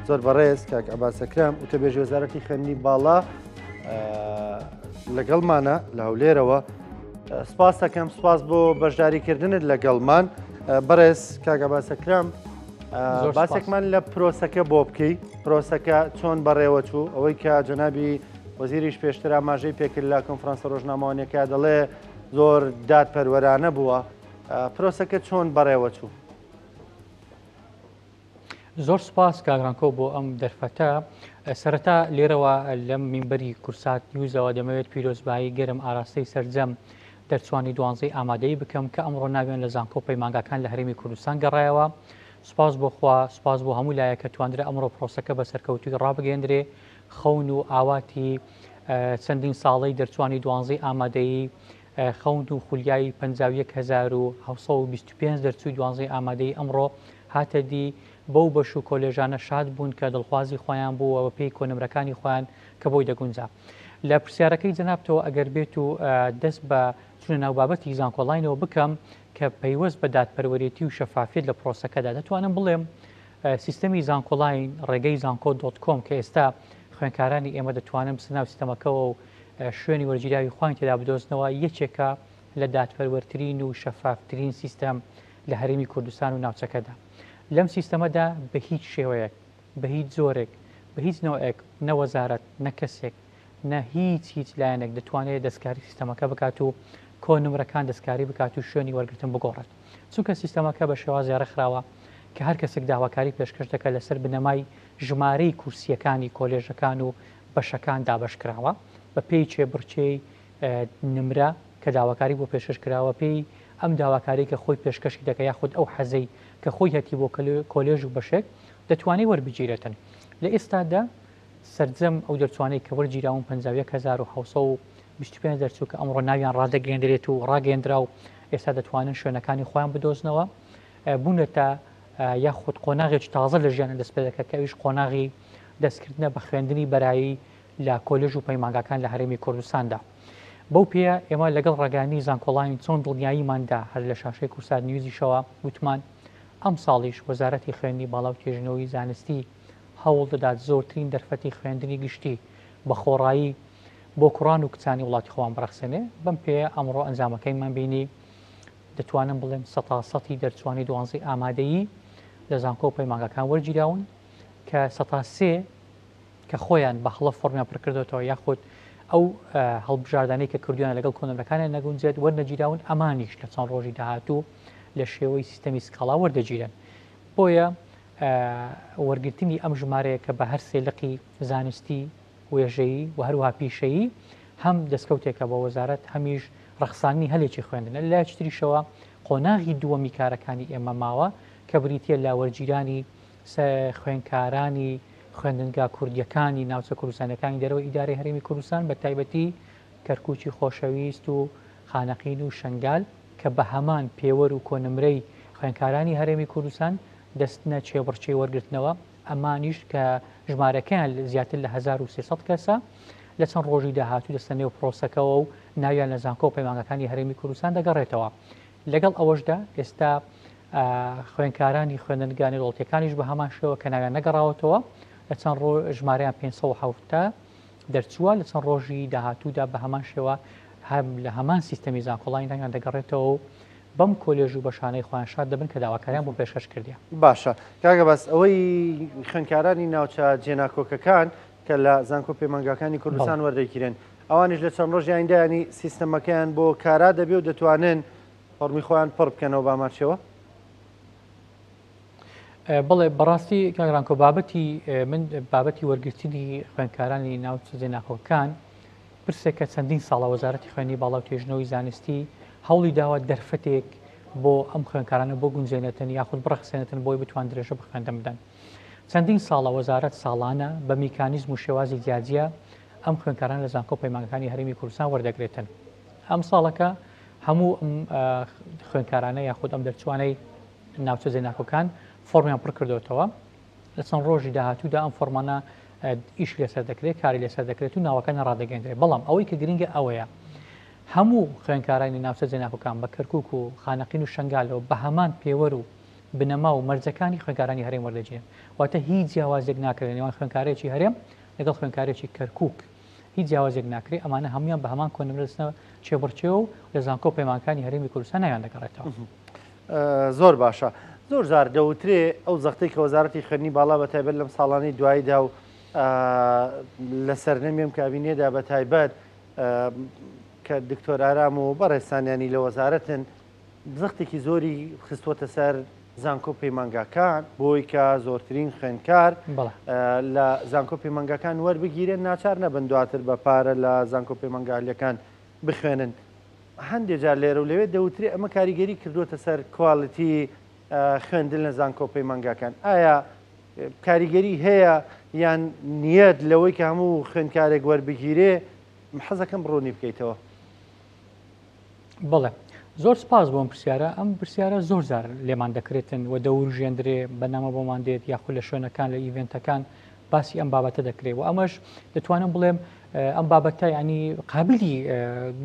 زۆر بەڕێز کاک عەباس ئەکرەم وتەبێژی وەزارەتی خوێندنی باڵا لەگەڵمانە لە هەولێرەوە. سپاس دەکەم، سپاس بۆ بەشداریکردنت لەگەڵمان. بەڕێز کاک عەباس ئەکرەم، باسێکمان لە پرۆسەکە بۆ بکەی، پرۆسەکە چۆن بەڕێوە چوو؟ ئەوەی کە جەنابی وەزیریش پێشتر ئاماژەی پێکرد لە کۆنفرانسە ڕۆژنامەوانیەکە دەڵێ زۆر دادپەروەرانە بووە، پرۆسەکە چۆن بەڕێوە چوو؟ زۆر سوپاس کاک ڕەنکۆ بۆ ئەم دەرفەتە. سەرەتا لێرەوە لەم مینبەری کورسات نیوزەوە دەمەوێت پیرۆزبایی گەرم ئاراستەی سەرجەم دەرچوانی دوانزەی ئامادەیی بکەم کە ئەمڕۆ ناویان لە زانکۆ پەیمانگاکان لە هەرێمی کوردستان گەڕایەوە. سوپاس بۆ خوا، سوپاس بۆ هەموو لایەک کە تواندرا ئەمڕۆ پرۆسەکە بە سەرکەوتووی ڕابگەیەندرێ. خەون و ئاواتی چەندین ساڵەی دەرچوانی دوانزەی ئامادەیی خەون و خولیای 51725 دەرچووی دوانزەی ئامادەیی ئەمڕۆ هاتە دی، بەو بەش و کۆلێژانە شاد بوون کە دڵخوازی خۆیان بوو و بەپێی کۆنمرەکانی خۆیان کە بۆی دەگونجا. لە پرسیارەکەی جەنابتەوە ئەگەر بێت و دەست بە چوونە ناو بابەتی زانکۆلاینەوە بکەم کە پەیوەست بە دادپەروەرێتی و شەفافیەت لە پرۆسەکەدا دەتوانم بڵێم سیستەمی زانکۆلاین ڕێگەی زانکۆ dot com کە ئێستا خوێندکارانی ئێمە دەتوانن بچنە ناو سیستەمەکەوە و شوێنی وەرگیراوی خۆیان تێدا بدۆزنەوە یەکێکە لە دادپەروەرترین و شەفافترین سیستەم لە هەرێمی کوردستان و ناوچەکەدا. لەم سیستەمەدا بە هیچ شێوەیەک، بە هیچ جۆرێک، بە هیچ نەوعێک نە وەزارەت، نە کەسێک، نە هیچ هیچ لایەنێک دەتوانێت دەستکاری سیستەمەکە بکات و کۆنمرەکان دەستکاری بکات و شوێنی وەرگرتن بگۆڕێت. چونکە سیستەمەکە بە شێوازێ ڕێکخراوە کە هەر کەسێک داواکاری پێشکەش دەکات لەسەر بنەمای ژمارەی کورسییەکانی کۆلێژەکان و بەشەکان دابەشکراوە بە پێی کێبڕکێی نمرە کە داواکاری بۆ پێشکەش کراوە پێی ئەم داواکاری کە خۆی پێشکەشی دەکە یاخود ئەو حەزەی کە خۆی هەتی بۆ کۆلێژ و بەشێک دەتوانێت وەربگیرێتن. لە ئێستادا سەرجەم ئەو دەرچوانەی کە وەرگیراون 51725 دەرچوو کە ئەمڕۆ ناویان ڕادەگەیەندرێت و ڕاگەیەندرا و ئێستا دەتوانن شوێنەکانی خۆیان بدۆزنەوە بوونەتە یاخود قۆناغێکی تازە لە ژیانە دەست پێ دەکات کە ئەویش قۆناغی دەستکردنە بە خوێندنی بەرایی لە کۆلێژ و پەیمانگاکان لە هەرێمی کوردستاندا. بەو پێیە ئێمە لەگەڵ ڕاگەیاندنی زانکۆڵاین چۆن دڵنیاییمان دا هەر لە شاشەی کوردسات نیوزیشەوە وتمان ئەمساڵیش وەزارەتی خوێندنی باڵا و توێژینەوەی زانستی هەوڵ دەدات زۆرترین دەرفەتی خوێندنی گشتی بە خۆڕایی بۆ کوڕان و کچانی وڵاتی خۆمان بڕەخسێنێ. بەم پێیە ئەمڕۆ ئەنجامەکەیمان بینی دەتوانم بڵێم سەتا سەتی دەرچوانی دوانزەی ئامادەیی لە زانکۆ و پەیمانگاکان وەرگیراون کە سەتا سێ کە خۆیان بە هەڵە فۆرمیان پڕکردۆتەوە یاخود ئەو هەڵبژاردانەی کە کردویانە لەگەڵ کۆنمرەکانیان نەگونجێت وەرنەگیراون، ئەمانیش لە چەند ڕۆژی داهاتوو لە شێوەی سیستەمی سکاڵا وەردەگیرێن. بۆیە وەرگرتنی ئەم ژمارەیە کە بە هەر سێ لقی زانستی، وێژەیی و هەروەها پیشەیی هەم دەستکەوتێکە بۆ وەزارەت هەمیش ڕەخساندنی هەلێکی خوێندنە. لە لایەکی تریشەوە قۆناغی دووەمی کارەکانی ئێمە ماوە کە بریتییە لە وەرگیرانی خوێندکارانی خوێندنگا کوردییەکانی ناوچە کوردستانییەکانی دەرەوەی ئیدارەی هەرێمی کوردستان بە تایبەتی کەرکوکی خۆشەویست و خانەقین و شەنگال کە بە هەمان پێوەر و کۆنمرەی خوێندکارانی هەرێمی کوردستان دەستنە کێبڕکێی وەرگرتنەوە ئەمانیش کە ژمارەکەیان زیاتر لە 1300 کەسە لە چەند ڕۆژی داهاتوو دەستە نێو پرۆسەکەوە و ناویان لە زانکۆ و پەیمانگاکانی هەرێمی کوردستان دەگەڕێتەوە. لەگەڵ ئەوەشدا ئێستا خوێندکارانی خوێندنگا نێودەوڵەتیەکانیش بە هەمان شێوە کە ناویان نەگەڕاوەتەوە لە چەند ڕۆژ ژمارەیان 570 دەرچووە لە چەند ڕۆژی داهاتوودا بە هەمان شێوە هەم لە هەمان سیستەمی زانکۆڵانی ناویان دەگەڕێتەوە و بەم کۆلێژ و بەشانەی خۆیان شاد دەبن کە داواکاریان بۆ پێشکەش کردیە. باشە کاک عەباس ئەوەی خوێندکارانی ناوچە جێناکۆکەکان کە لە زانکۆ پەیمانگاکانی کوردستان وەردەگیرێن ئەوانیش لە چەند ڕۆژی ئایندە ینی سیستەمەکەیان بۆ کارا دەبێ و دەتوانن فۆڕمی خۆیان پڕ بکەنەوە بە هەمان شێوە؟ بەڵێ بەڕاستی کاک ڕانکۆ بابەتی من بابەتی وەرگرتنی خوێندکارانی ناوچە جێناکۆکەکان پرسێکە چەندین ساڵە وەزارەتی خوێندنی باڵا و توێژینەوەی زانستی هەوڵی داوە دەرفەتێک بۆ ئەم خوێندکارانە بۆ گونجێنێتن یاخود بڕەخسێنێتن بۆی بتوان درێژە بە خوێندن بدەن. چەندین ساڵە وەزارەت ساڵانە بە میکانیزم و شێوازی جیاجیا ئەم خوێندکارانە لە زانکۆ و پەیمانگەکانی هەرێمی کوردستان وەردەگرێتن. ئەم ساڵەکە هەموو ئەم خوێندکارانە یاخود ئەم دەرچوانەی ناوچە جێناکۆکان فۆرمیان پڕ کردوتەوە لە چەند ڕۆژی داهاتوودا ئەم فۆرمانە ئیش لەسەر دەکرێت کاری لەسەر دەکرێت و ناوەکان ڕادەگەندرێت بەڵام ئەوەی کە گرنگە ئەوەیە هەموو خوێندکارانی ناوچە جێناکۆکان بە کەرکک و خانەقین و شنگالەوە بە هەمان پێوەر و بنەما و مەرجەکانی خوێندکارانی هەرێم وەردەگیرێن. واتە هیچ جیاوازیەک ناکرێت لە نێوان خوێندکارێکی هەرێم لەگەڵ خوێندکارێکی کەرکوک. هیچ جیاوازیەک ناکرێت، ئەمانە هەموویان بە هەمان کۆنمرە دەچنە کێبڕکێوە و لە زانکۆ و پەیمانگاکانی هەرێمی کوردستان ناویان دەگەڕێتەوە. زۆر باشە. زۆر جار دەوترێ ئەو زەختەی کە وەزارەتی خوێندنی باڵا بە تایبەت لەم ساڵانەی دواییدا و لە سەرنەمی ئەم کابینەیەدا بە تایبەت کە دکتۆر ئارام و بەڕێزتانیانی لە وەزارەتن زەختێکی زۆری خستووەتە سەر زانکۆ پەیمانگاکان بۆی کە زۆرترین خوێندکار لە زانکۆ پەیمانگاکان وەربگیرێن ناچار نەبن دواتر بە پارە لە زانکۆ پەیمانگالیەکان بخوێنن. هەندێ جار لێرە و لەوێ دەوترێ ئەمە کاریگەری کردووەتە سەر کوالیتی خوێندن لە زانکۆ پەیمانگاکان. ئایا کاریگەری هەیە یان نییەت لەوەی کە هەموو خوێندکارێک وەربگیرێ؟ حەزەکەم ڕوونی بکەیتەوە. بەڵێ زۆر سپاس بۆم پرسیارە ئەم پرسیارە زۆر جار لێمان دەکرێتن و دەوروژێندرێ بەنامە بۆمان دێت یاخود لە شوێنەکان لە ئیڤنتەکان باسی ئەم بابەتە دەکرێت و ئەمەش دەتوانم بڵێم ئەم بابەتە ینی قابلی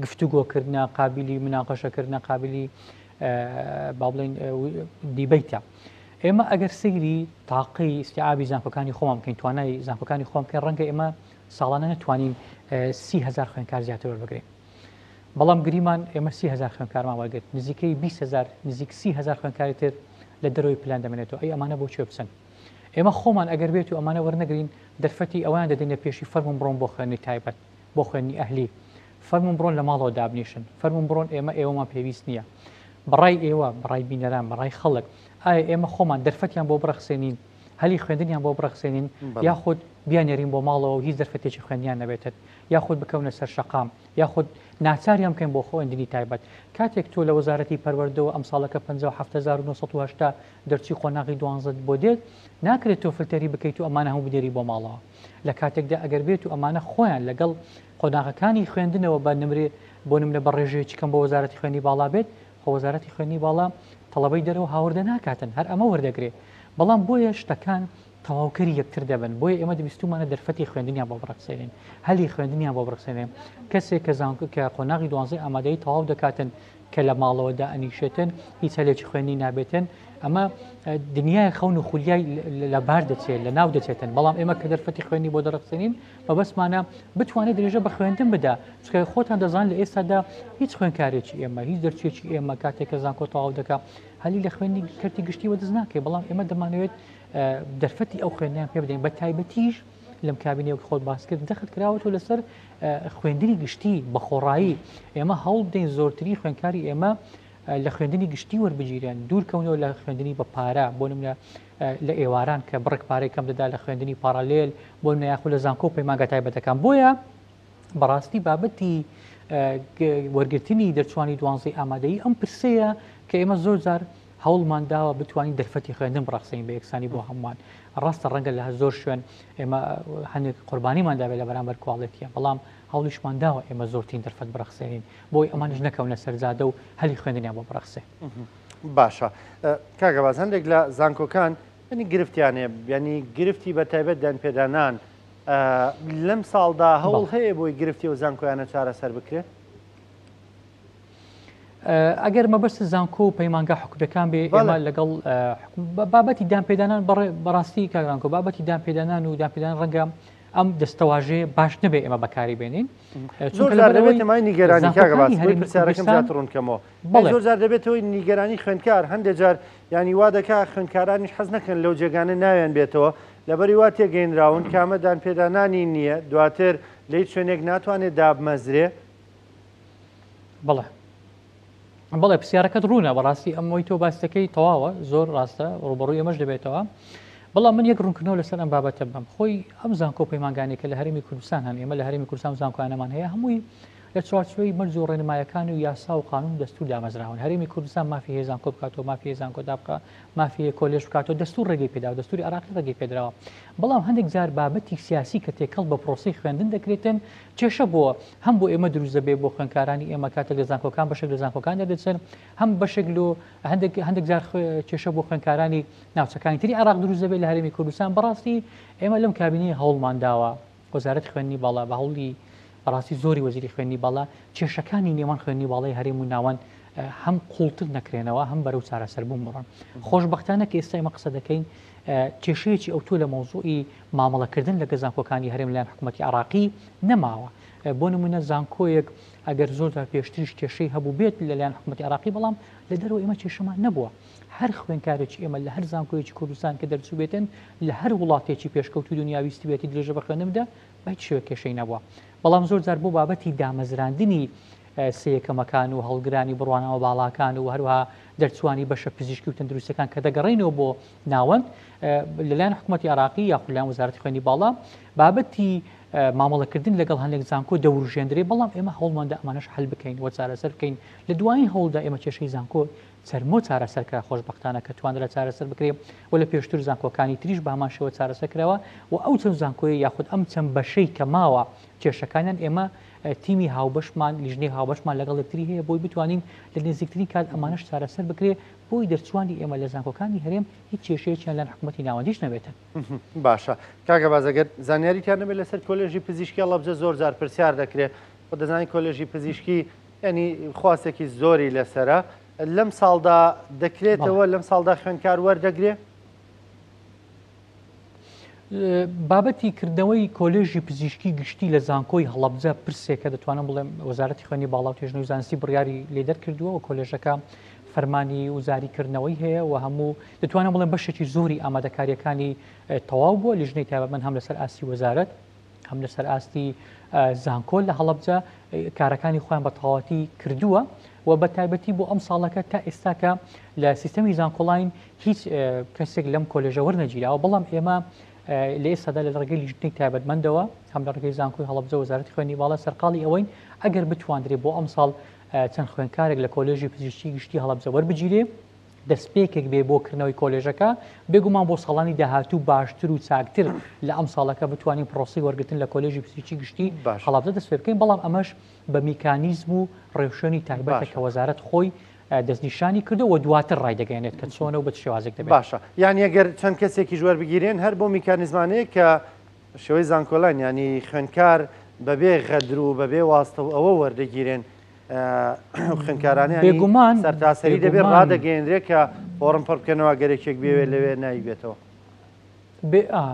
گفتوگۆکردە قابلی مناقەشەکردە قابلی با بڵین debate ە ئێمە ئەگەر سەیری تاقی ئیستیعابی زانکۆکانی خۆمان بکەین توانای زانکۆکانی خۆم بکەین ڕەنگە ئێمە ساڵانە نەتوانین 30هزار خوێندکار زیاتر وەربگرین بەڵام گریمان ئێمە 30هزار خوێندکارمان وەرگرت نزیکەی 20هزار نزیک 30هزار خوێندکاری تر لە دەرەوەی پلان دەمێنێتەوە ئەی ئەمانە بۆ کوێ بچن ئێمە خۆمان ئەگەر بێت و ئەمانە وەرنەگرین دەرفەتی ئەویان دەدەینە پێشی فەرموون بڕۆن بۆ خوێندنی تایبەت بۆ خوێندنی ئەهلی فەرموون بڕۆن لە ماڵەوە دابنیشن فەرموون بڕۆن ئێمە ئێوەمان پێویست نییە بەڕای ئێوە بەڕای بینەران بەڕای خەڵک ئایا ئێمە خۆمان دەرفەتیان بۆ بڕەخسێنین هەلی خوێندنیان بۆ بڕەخسێنین یاخود بیانێرین بۆ ماڵەوە و هیچ دەرفەتێکی خوێندنیان نەبێتن یاخود بکەونە سەر شەقام یاخود ناچاریان بکەین بۆ خوێندنی تایبەت کاتێک تۆ لە وەزارەتی پەروەردەوە ئەمساڵەکە 57980 دەرچووی قۆناغی دوانزەت بۆ دێت ناکرێت تۆ فلتەری بکەیت و ئەمانە هەموو بنێری بۆ ماڵەوە لە کاتێکدا ئەگەر بێت و ئەمانە خۆیان لەگەڵ قۆناغەکانی خوێندنەوە بە نمرێ بۆ نمونە بە ڕێژەیەکی کەم بۆ وەزارەتی خوێندنی باڵا بێت خۆ وەزارەتی خوێندنی باڵا تەڵەبەی دەرەوە هاوردە ناکاتن هەر ئەمە وەردەگرێ بەڵام بۆیە شتەکان تەواوکەری یەکتر دەبن بۆیە ئێمە دەبیستومانە دەرفەتی خوێندنیان بۆ بڕەخسێنین هەلی خوێندنیان بۆ بڕەخسێنین کەسێک کە زانکۆ کە قۆناغی دوانزەی ئامادەیی تەواو دەکاتن کە لە ماڵەوە دائەنیشێتن هیچ هەلێکی خوێندنی نابێتن ئەمە دنیای خەون و خولیای لەبار دەچێت لە ناو دەچێتن بەڵام ئێمە کە دەرفەتی خوێندنی بۆ دەڕەخسێنین مەبەستمانە بتوانێت درێژە بە خوێندن بدا چونکە خۆتان دەزان لە ئێستادا هیچ خوێندکارێکی ئێمە هیچ دەرچێکی ئێمە کاتێک کە زانکۆ تەواو دەکا هەلی لە خوێندنی کەرتی گشتی وەدەست ناکەی بەڵام ئێمە دەمانەوێت دەرفەتی ئەو خوێندنیان پێ بدەین بە تایبەتیش لەم کابینەیە وەک خۆت باس کرد جەخت کراوەتەوە لەسەر خوێندنی گشتی بە خۆڕایی ئێمە هەوڵ بدەین زۆرترین خوێندکاری ئێمە لە خوێندنی گشتی وەربگیرێن دوور کەونەوە لە خوێندنی بە پارە بۆ نمونە لە ئێواران کە بڕێک پارەی کەم دەدا لە خوێندنی پارالێل بۆ نمونە یاخود لە زانکۆ و پەیمانگا تایبەتەکان بۆیە بەڕاستی بابەتی وەرگرتنی دەرچوانی دوانزەی ئامادەیی ئەم پرسەیە کە ئێمە زۆر جار هەوڵمان داوە بتوانین دەرفەتی خوێندن بڕەخسێنین بە یەکسانی بۆ هەمووان. ڕاستە ڕەنگە لە زۆر شوێن ئێمە هەندێک قوربانیمان دابێت لە بەرامبەر کواڵێتیە، بەڵام هەوڵیشمان داوە ئێمە زۆرترین دەرفەت بڕەخسێنین بۆی ئەمانیش نەکەونە سەر جادە و هەلی خوێندنیان بۆ بڕەخسێ. باشە کاک عەباس هەندێک لە زانکۆکان ینی گرفتیان هەیە ینی گرفتی بە تایبەت دانپێدانان لەم ساڵدا هەوڵ هەیە بۆی گرفتی و زانکۆیانە چارەسەر بکرێت؟ ئەگەر مەبەست زانکۆ و پەیمانگا حکومیەکان بێ ئێمە لەگەڵ بابەتی دانپێدانان بەڕاستی کاگرانکۆ بابەتی دانپێدانان و دانپێدان ڕەنگە ئەم دەستەواژەیە باش نەبێ ئێمە بەکاری بێنین زۆر جار دەبێتە مای نیگەرانی کاکە باس بۆی پرسیارەکەم زیاتر ڕوون کەمەوە زۆر جار دەبێتەوەی نیگەرانی خوێندکار هەندێک جار ینی وا دەکا خوێندکارانیش حەز نەکەن لەو جێگانە ناویان بێتەوە لەبەری وا تێگەینراون کامە دانپێدانانی نییە دواتر لە هیچ شوێنێک ناتوانێت دابمەزرێ بەڵێ بەڵێ پرسیارەکەت ڕوونە بەڕاستی ئەمەی تۆ باس دەکەی تەواوە زۆر ڕاستە ڕوبەڕووی ئەمەش دەبێتەوە بەڵام من یەک ڕوونکردنەوە لەسەر ئەم بابەتە بەم خۆی ئەم زانکۆ پەیمانگانێک کە لە هەرێمی کوردستان هەن ئێمە لە هەرێمی کوردستان زانکۆیانەمان هەیە هەمووی لە چوارچێوەی مەرج و ڕێنمایەکان و یاسا و قانون دەستور دامەزراون هەرێمی کوردستان مافی هەیە زانکۆ بکاتەوە مافی هەیە زانکۆ دابخا مافی هەیە کۆلێژ بکاتەوە دەستور ڕێگەی پێداوە دەستوری عێراقی ڕێگەی پێدراوە بەڵام هەندێک جار بابەتی سیاسی کە تێکەڵ بە پرۆسەی خوێندن دەکرێتن کێشە بۆ هەم بۆ ئێمە دروست دەبێت بۆ خوێندکارانی ئێمە کاتێک لە زانکۆکان بەشێک لە زانکۆکان دەردەچن هەم بەشێک لۆ هەندێک هەندێک جار کێشە بۆ خوێندکارانی ناوچەکانی تری عێراق دروست دەبێت لە هەرێمی کوردستان بەڕاستی ئێمە لەم کابینەیە هەوڵمان داوە وەزارەتی خوێندنی باڵا بە هەوڵی بەڕاستی زۆری وەزیری خوێندنی باڵا کێشەکانی نێوان خوێندنی باڵای هەرێم و ناوەند هەم قوڵتر نەکرێنەوە هەم بەرەو چارەسەربوون بڕۆن. خۆشبەختانە کە ئێستا ئێمە قسە دەکەین کێشەیەکی ئەوتۆ لە مەوزوعی مامەڵەکردن لەگە زانکۆکانی هەرێم لەلایەن حکوومەتی عێراقی نەماوە. بۆ نمونە زانکۆیەک ئەگەر زۆر جار پێشتریش کێشەی هەبوو بێت لەلایەن حکوومەتی عێراقی بەڵام لە دەرەوە ئێمە کێشەمان نەبووە. هەر خوێنکارێکی ئێمە لە هەر زانکۆیەکی کوردستان کە دەرچووبێتن لە هەر وڵاتێکی پێشکەوتووی دنیا ویستبێتی درێژە بە خوێندن بدە بە هیچ شێوەیەک کێشەی نەبووە. بەڵام زۆر جار بۆ بابەتی دامەزراندنی سێیەکەمەکان و هەڵگرانی بڕوانامە باڵاکان و هەروەها دەرچووانی بەشە پزیشکی و تەندروستیەکان کە دەگەڕێنەوە بۆ ناوەند لەلایەن حکوومەتی عراقی یاخود لایەن وەزارەتی خوێندنی باڵا بابەتی مامەڵەکردن لەگەڵ هەندێک زانکۆ دەوروژێندرێ بەڵام ئێمە هەوڵماندا ئەمانەش حل بکەین و چارەسەر بکەین لە دوایین هەوڵدا ئێمە کێشەی زانکۆ چەرمۆ چارەسەر کرا خۆشبەختانە کە توانرا چارەسەر بکرێ و لە پێشتر زانکۆکانی تریش بە هەمان شێوە چارەسەر کراوە و ئەو چەند زانکۆیە یاخود ئەم چەند بەشەی کە ماوە کێشەکانیان ئێمە تیمی هاوبەشمان، لیژنەی هاوبەشمان لەگەڵ یەکتری هەیە بۆی بتوانین لە نزیکترین کات ئەمانەش چارەسەر بکرێ بۆی دەرچووانی ئێمە لە زانکۆکانی هەرێم هیچ کێشەیەکیان لەن حکوومەتی ناوەندیش نەبێتن. باشە کاک عەباس ئەگەر زانیاریتان نەبێت لەسەر کۆلێژی پزیشکی هەڵەبجە زۆر جار پرسیار دەکرێت خۆ دەزانین کۆلێژی پزیشکی یعنی خواستێکی زۆری لەسەرە لەم ساڵدا دەکرێتەوە لەم ساڵدا خوێندکار وەردەگرێ؟ بابەتی کردنەوەی کۆلێژی پزیشکی گشتی لە زانکۆی هەڵەبجە پرسێکە دەتوانم بڵێم وەزارەتی خوێندنی باڵا و توێژینەوەی زانستی بڕیاری لێ دەرکردووە و کۆلێژەکە فەرمانی وزاری کردنەوەی هەیە و هەموو دەتوانم بڵێم بەشێکی زۆری ئامادەکاریەکانی تەواو بووە لیژنەی تایبەتمەند هەم لەسەر ئاستی وەزارەت هەم لەسەر ئاستی زانکۆ لە هەڵەبجە کارەکانی خۆیان بە تەواوەتی کردووە و بە تایبەتی بۆ ئەم ساڵەکە تا ئێستاکە لە سیستەمی زانکۆلاین هیچ کەسێک لەم کۆلێژە وەرنەگیراوە بەڵام ئێمە لە ئێستادا لە ڕێگەی لیژنەی تایبەتمەندەوە هەم لە ڕێگەی زانکۆی هەڵەبجە وەزارەتی خوێندنی باڵا سەرقاڵی ئەوەین ئەگەر بتواندرێ بۆ ئەمساڵ چەند خوێندکارێک لە کۆلێژی پزیشکی گشتی هەڵەبجە وەربگیرێ دەستپێکێک بێ بۆ کردنەوەی کۆلێژەکە، بێگومان بۆ ساڵانی داهاتوو باشتر و چاکتر لە ئەمساڵەکە بتوانین پرۆسەی وەرگرتن لە کۆلێژی پزیشکی گشتی هەڵەبجە دەست پێ بکەین، بەڵام ئەمەش بە میکانیزم و ڕێوشوێنی تایبەتە کە وەزارەت خۆی دەستنیشانی کردووە و دواتر ڕایدەگەیەنێت کە چۆنە و بە چ شێوازێک دەبێت. باشە یانی ئەگەر چەند کەسێکیش وەربگیرێن هەر بۆ میکانیزمانەیە کە شێوەی زانکۆلاین یانی خوێندکار بەبێ غەدر و بەبێ واستە و ئەوە وەردەگیرێن خوێندکارانیانی بێگومان سەرتاسەری دەبێت ڕادەگەیەنرێت کە فۆڕم پڕ بکەنەوە گەر یەکێک بێوێت لەوێ ناوی بێتەوە. بێ ئا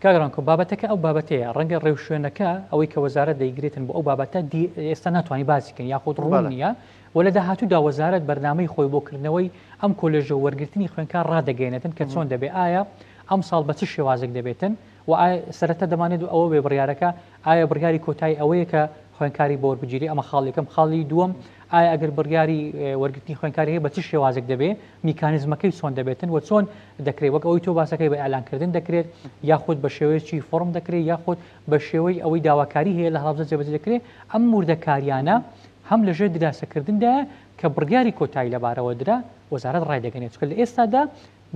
کاک ڕەنکۆ بابەتەکە ئەو بابەتەیە ڕەنگە ڕێوشوێنەکە ئەوەی کە وەزارەت دەیگرێتن بۆ ئەو بابەتە دی ئێستا ناتوانانی باسی کەین یاخود ڕوون نییە و لە داهاتوودا وەزارەت بەرنامەی خۆی بۆ کردنەوەی ئەم کۆلێژە و وەرگرتنی خوێندکار ڕادەگەیەنێتن کە چۆن دەبێ ئایا ئەمساڵ بە چ شێوازێک دەبێتن و ئایا سەرەتا دەمانێت ئەوە بێ بڕیارەکە ئایا بڕیاری کۆتایی ئەوەیە کە خوێندکاری بۆ وەربگیرێ ئەمە خاڵی یەکەم خاڵی دووەم ئایا ئەگەر بڕیاری وەرگرتنی خوێندکاری هەیە بە چ شێوازێک دەبێ میکانیزمەکەی چۆن دەبێتن و چۆن دەکرێت وەک ئەوەی تۆ باسەکەی بە ئیعلانکردن دەکرێت یاخود بە شێوەیەکی فۆڕم دەکرێت یاخود بە شێوەی ئەوەی داواکاری هەیە لە هەڵەبجە جێبەجێ دەکرێت ئەم وردەکاریانە هەم لەژێر دراسەکردندایە کە بڕیاری کۆتایی لەبارەوە درا وەزارەت ڕایدەگەنێت چونکە لە ئێستادا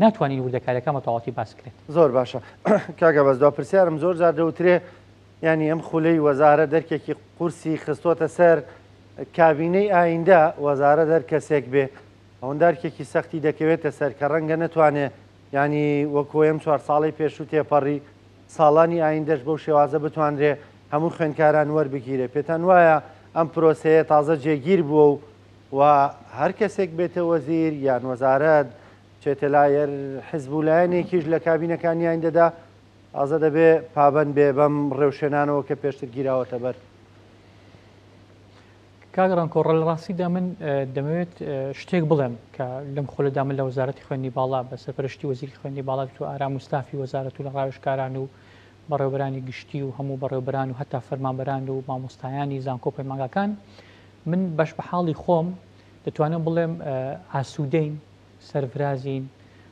ناتوانین وردەکاریەکان بە تەواوەتی باس کرێت. زۆر باشە کاک عەباس دوا پرسیارم زۆر جار دەوترێ یانی ئەم خولەی وەزارەت دەرکێکی قورسی خستۆتە سەر کابینەی ئایندە وەزارەت هەر کەسێک بێ ئەوەندە ئەرکێکی سەختی دەکەوێتە سەر کە ڕەنگە نەتوانێ یانی وەکۆ ئەم چوار ساڵەی پێشوو تێپەڕی ساڵانی ئایندەش بەو شێوازە بتوانرێ هەموو خوێندکاران وەربگیرێ پێتان وایە ئەم پرۆسەیە تازە جێگیر بووە و و هەر کەسێک بێتە وەزیر یان وەزارەت بچێتە لای هەر حزب و لایەنێکیش لە کابینەکانی ئایندەدا تازە دەبێ پابەند بێ بەم ڕێوشوێنانەوە کە پێشتر گیراوەتە بەر. کاک ڕەنکۆ لە ڕاستیدا من دەمەوێت شتێک بڵێم کە لەم خولەدا من لە وەزارەتی خوێندنی باڵا بە سەرپەرشتی وەزیری خوێندنی باڵا دکتۆر ئارام و ستافی وەزارەت و لە ڕاوێژکاران و بەڕێوەبەرانی گشتی و هەموو بەڕێوەبەران و هەتا فەرمانبەران و مامۆستایانی زانکۆ و پەیمانگاکان من بەش بە حاڵی خۆم دەتوانم بڵێم ئاسوودەین سەرفرازین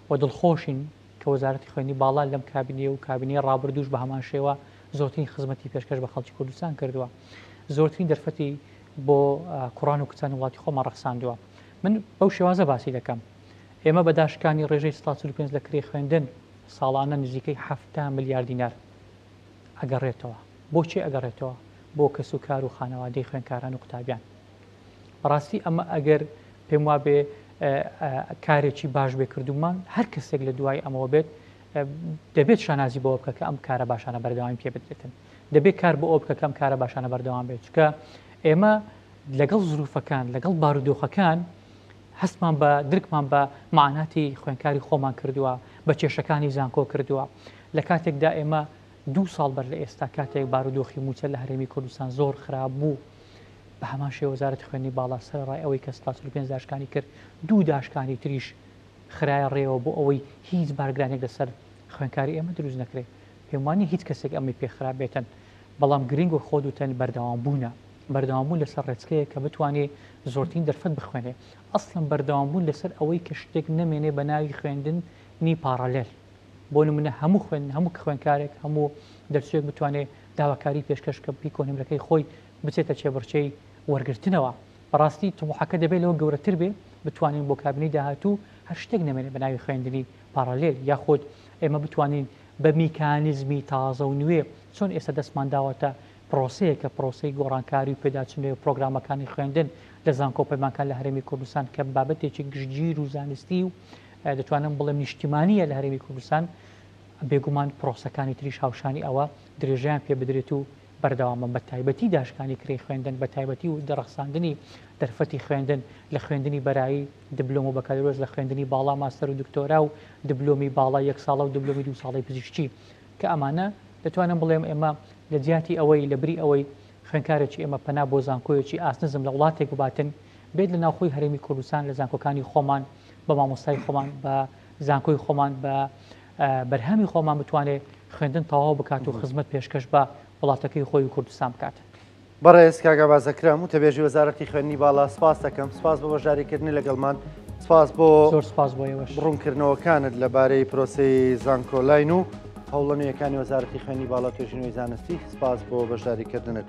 و دڵخۆشین کە وەزارەتی خوێندنی باڵا لەم کابینەیە و کابینەی ڕابردووش بە هەمان شێوە زۆرترین خزمەتی پێشکەش بە خەڵکی کوردستان کردووە. زۆرترین دەرفەتی بۆ کوڕان و کچانی وڵاتی خۆمان ڕەخساندووە. من بەو شێوازە باسی دەکەم. ئێمە بە داشکانی ڕێژەی 45% لە کرێی خوێندن ساڵانە نزیکەی 70 ملیار دینار ئەگەڕێتەوە. بۆ کێ ئەگەڕێتەوە؟ بۆ کەسوکار و خانەوادەی خوێندکاران و قوتابیان. بەڕاستی ئەمە ئەگەر پێم وابێ کارێکی باش بێ کردومان هەر کەسێک لە دوای ئەمەوە بێت دەبێت شانازی بەوە بکە کە ئەم کارە باشانە بەردەوامی پێ بدرێتن دەبێت کار بۆ ئەو بکە کە ئەم کارە باشانە بەردەوام بێت چکە ئێمە لەگەڵ زروفەکان لەگەڵ بارودۆخەکان هەستمان بە درکمان بە مەعاناتی خوێندکاری خۆمان کردووە، بە کێشەکانی زانکۆ کردووە. لە کاتێکدا ئێمە دوو ساڵ بەر لە ئێستا کاتێک بارودۆخی مووچە لە هەرێمی کوردستان زۆر خراپ بوو، بە هەمان شێوە وەزارەتی خوێندنی باڵا سەرەڕای ئەوەی کە 145 داشکانی کرد، دوو داشکانی تریش خرایە ڕێوە بۆ ئەوەی هیچ بارگرانیەک لەسەر خوێندکاری ئێمە دروست نەکرێ. پێم وا نییە هیچ کەسێک ئەمەی پێ خراپ بێتن، بەڵام گرنگ وەک خۆت وتن بەردەوام بوونە. بەردەوام بوون لەسەر ڕێچکەیەک کە بتوانێ زۆرترین دەرفەت بخوێنێ. ئەسڵەن بەردەوام بوون لەسەر ئەوەی کە شتێک نەمێنێ بە ناوی خوێندنی پاڕالێل. بۆ نمونە هەموو خوێن هەموو خوێندکارێک هەموو دەرچووێک بتوانێ داواکاری پێشکەش بکە بپی کۆنمرەکەی خۆی بچێتە کێبڕکێی وەرگرتنەوە. بەڕاستی تموحەکە دەبێ لەوە گەورەتر بێ بتوانین بۆ کابینەی داهاتوو هەر شتێک نەمێنێ بە ناوی خوێندنی پاڕالێل یاخود ئێمە بتوانین بە میکانیزمی تازە و نوێ چۆن ئێستا دەستمان داوەتە پرۆسەیەک کە پرۆسەی گۆڕانکاری و پێداچوونەوەی پرۆگرامەکانی خوێندن لە زانکۆ و پەیمانگاکان لە هەرێمی کوردستان کە بابەتێکی گشتگیر و زانستی و دەتوانم بڵێم نیشتیمانییە لە هەرێمی کوردستان، بێگومان پرۆسەکانی تریش هاوشانی ئەوە درێژەیان پێ بدرێت و بەردەوام بن، بە تایبەتی داشکانی کرێی خوێندن، بە تایبەتی و ڕەخساندنی دەرفەتی خوێندن لە خوێندنی بەرایی، دبلۆم و بەکالۆریۆس، لە خوێندنی باڵا، ماستەر و دکتۆرا و دبلۆمی باڵا یەک ساڵە و دبلۆمی دوو ساڵەی پزیشکی. کە ئەمانە دەتوانم بڵێم ئێمە لە جیاتی ئەوەی لە بری ئەوەی خوێندکارێکی ئێمە پەنا بۆ زانکۆیەکی ئاست نزم لە وڵاتێک بباتن بێت لە ناوخۆی هەرێمی کوردستان لە زانکۆکانی خۆمان بە مامۆستای خۆمان بە زانکۆی خۆمان بە بەرهەمی خۆمان بتوانێت خوێندن تەواو بکات و خزمەت پێشکەش بە وڵاتەکەی خۆی و کوردستان بکات. بەڕێز کاک عەباس ئەکرەم وتەبێژی وەزارەتی خوێندنی باڵا سپاست دەکەم، سپاس بۆ بەشداریکردنی لەگەڵمان، سپاس بۆ زۆر سپاس بۆ ئێوەش. ڕوونکردنەوەکانت لەبارەی پرۆسەی زانکۆلاین و هەوڵە نوێیەکانی وەزارەتی خوێندنی باڵا و توێژینەوەی زانستی، سپاس بۆ بەشداریکردنت.